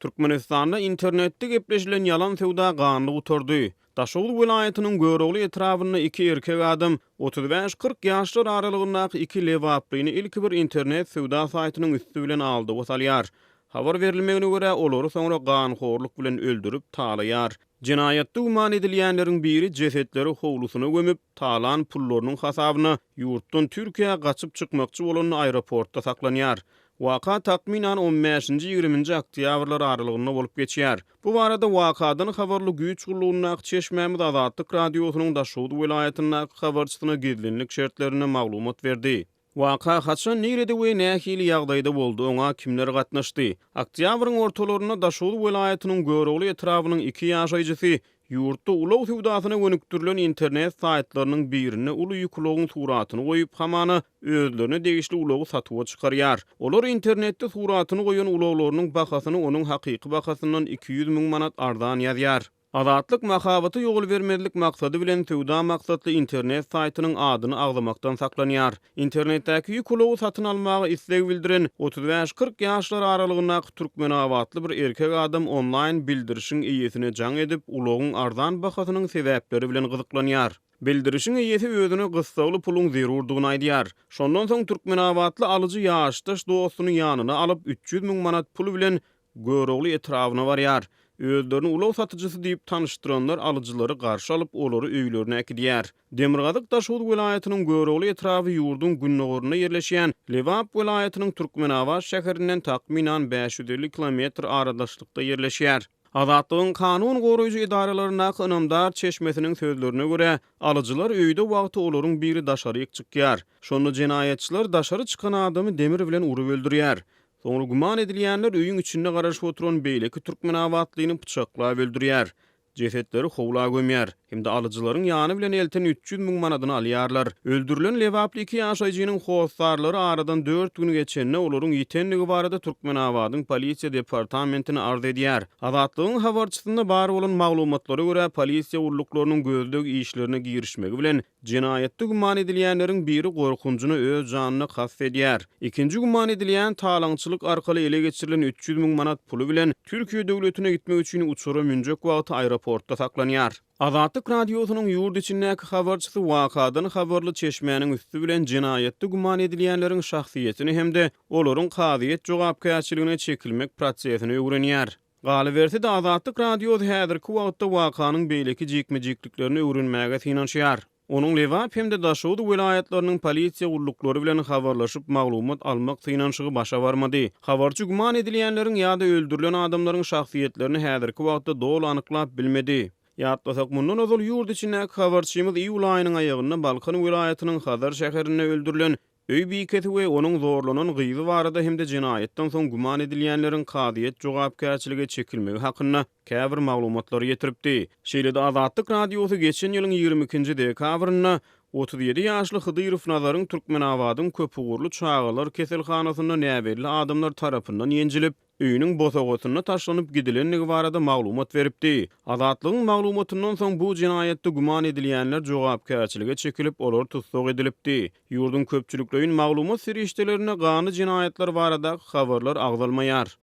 Türkmenistanda internetde gepleşilen ýalan söwda ganly gutardy. Daşoguz welaýatynyň Görogly etrabynda iki erkek adam 35-40 ýaşlar aralygyndaky iki lebaplyny ilki bir internet söwda saýtynyň üsti bilen aldawa salýar. Habar berilmegine görä, olary soňra ganhorluk bilen öldürip, talaýar. Jenaýatda güman edilýänleriň biri jesetleri howlusyna gömüp, talan pullarynyň hasabyna ýurtdan Türkiýä gaçyp çykmakçy bolanda aeroportda saklanýar. Waka takmynan on bäşinji-ýigriminji oktýabrlar aralygynda bolup geçýär. Bu barada wakadan habarly güýç gullugyndaky çeşmämiz Azatlyk Radiosynyň Daşoguz welaýatyndaky habarçysyna gizlinlik şertlerinde maglumat berdi. Waka haçan, nirede we nähili ýagdaýda boldy, oňa kimler gatnaşdy? Oktýabryň ortalarynda Daşoguz welaýatynyň Görogly etrabynyň iki ýaşaýjysy ýurtda ulag söwdasyna gönükdirilen internet saýtlarynyň birinde uly ýük ulagyň suratyny goýup, hamana, özlerine degişli ulagy satuwa çykarýar. Olar internetde suratyny goýan ulaglarynyň bahasyny onuň hakyky bahasyndan 200 müň manat arzan ýazýar. Azatlyk mahabata ýol bermezlik maksady bilen söwda maksatly internet saýtynyň adyny agzamakdan saklanýar. Internetdäki ýük ulagy satyn almaga isleg bildiren 35-40 ýaşlar aralygyndaky türkmenabatly bir erkek adam onlaýn bildirişiň eýesine jaň edip, ulagyň arzan bahasynyň sebäpleri bilen gyzyklanýar. Bildirişiň eýesi özüne gyssagly puluň zerurdygyny aýdýar. Şondan soň türkmenabatly alyjy ýaşdaş dostuny ýanyna alyp, 300 müň manat pul bilen Görogly etrabyna barýar. Özlerini ulag satyjysy diýip tanyşdyranlar alyjylary garşy alyp, olary öýlerine äkidýär. Demirgazyk Daşoguz welaýatynyň Görogly etraby ýurduň gündogarynda ýerleşýän Lebap welaýatynyň Türkmenabat şäherinden takmynan 550 kilometr aradaşlykda ýerleşýär. Azatlygyň kanun goraýjy edaralaryndaky ynamdar çeşmesiniň sözlerine görä, alyjylar öýde wagty olaryň biri daşaryk çykýar. Şonda jenaýatçylar daşary çykan adamy demir bilen urup öldürýär. Soňra güman edilýänler öýüň içinde garaşyp oturan beýleki türkmenabatlyny pyçaklap öldürýär. Jesetleri howla gömýär hem-de alyjylaryň ýany bilen elten 300 müň manadyny alýarlar. Öldürilen lebaply iki ýaşaýjynyň hossarlary aradan dört gün geçende olaryň ýitendigi barada Türkmenabadyň polisiýa departamentine arz edýär. Azatlygyň habarçysynda bar bolan maglumatlara görä, polisiýa gulluklarynyň gözleg işlerine girişmegi bilen, Jenaýatda güman edilýänleriň biri gorkunjyna öz janyna kast edýär. Ikinji güman edilýän talaňçylyk arkaly ele geçirilen 300 müň manat puly bilen Türkiýe döwletine gitmek üçin uçara münjek wagty aeroportda saklanýar. Azatlyk Radiosynyň ýurt içindäki habarçysy wakadan habarly çeşmäniň üsti bilen jenaýatda güman edilýänleriň şahsyýetini hem-de olaryň kazyýet jogapkärçiligine çekilmek prosesini öwrenýär. Galyberse-de, Azatlyk Radiosy häzirki wagtda wakanyň beýleki jikme-jikliklerini öwrenmäge synanyşýar. Onuň Lebap hem-de Daşoguz welaýatlarynyň polisiýa gulluklary bilen habarlaşyp maglumat almak synanyşygy başa barmady. Habarçy güman edilýänleriň ýa-da öldürilen adamlaryň şahsyýetlerini häzirki wagtda doly anyklap bilmedi. Ýatlasak, mundan ozal ýurt içindäki habarçymyz iýul aýynyň aýagynda Balkan welaýatynyň Hazar şäherinde öldürilen Öý bikesi we onuň zorlanan gyzy barada hem-de jenaýatdan soň güman edilýänleriň kazyýet jogapkärçilige çekilmegi hakynda käbir maglumatlary ýetiripdi. Şeýle-de Azatlyk Radiosy geçen ýylyň 22-nji dekabrynda 37 ýaşly Hydyrow Nazaryň Türkmenabadyň köpugurly çagalar keselhanasynda näbelli adamlar tarapyndan ýenjilip, öýüniň bosagasynda taşlanyp gidilendigi barada maglumat beripdi. Azatlygyň maglumatyndan soň bu jenaýatda güman edilýänler jogapkärçilige çekilip, olar tussag edilipdi. Ýurduň köpçülikleýin maglumat serişdelerinde ganly jenaýatlar baradaky habarlar agzalmaýar.